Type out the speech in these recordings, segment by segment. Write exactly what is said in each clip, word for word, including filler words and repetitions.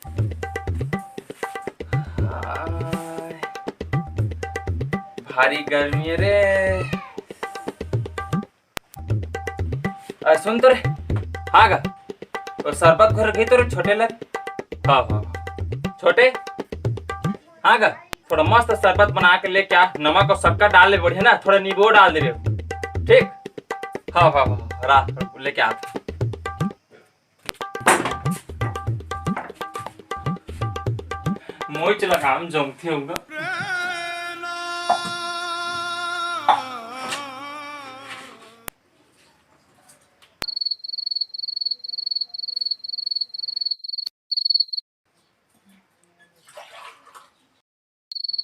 हाय, भारी गर्मी हे रे। अरे सुन तो रे, हाँ गा, वो शरबत घर गई तो रे छोटे लग। हाँ, हाँ, छोटे, हाँ गा, थोड़ा मस्त शरबत बना के लेके आ, नमक अउ शक्कर डाल ले, बढ़िया ना, थोड़ा नींबू डाल दे रे। ठीक। हाँ, हाँ, हाँ, रा लेके आ। मोई चला काम जमते होगा।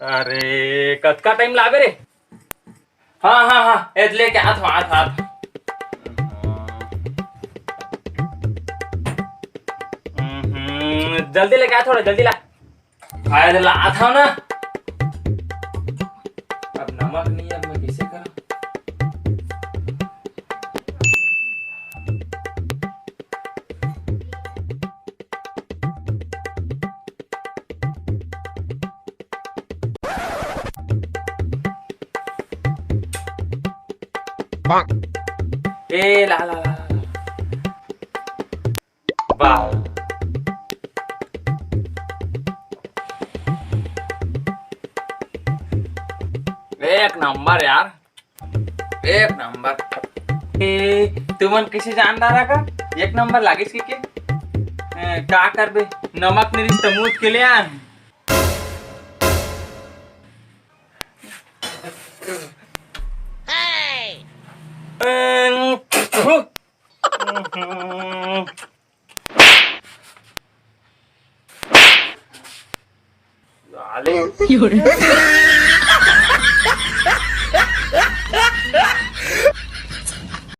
अरे, कतका टाइम लाबे रे? हाँ, हाँ, हाँ, ए, लेके आत हूँ, आत हूँ, आत हूँ। हम्म, जल्दी लेके आ, थोड़ा जल्दी ला। अरे, ला, आत हूँ ना। अब नमक नहीं है, अब मैं कैसे करूँ? ए, ला, ला, ला, ला। वाह। एक नंबर यार, एक नंबर। ए, तुमन किसे जान डारा का? एक नंबर लागिस के, के? ए, का करबे? नमक नहीं रिस त मूत के ले आन।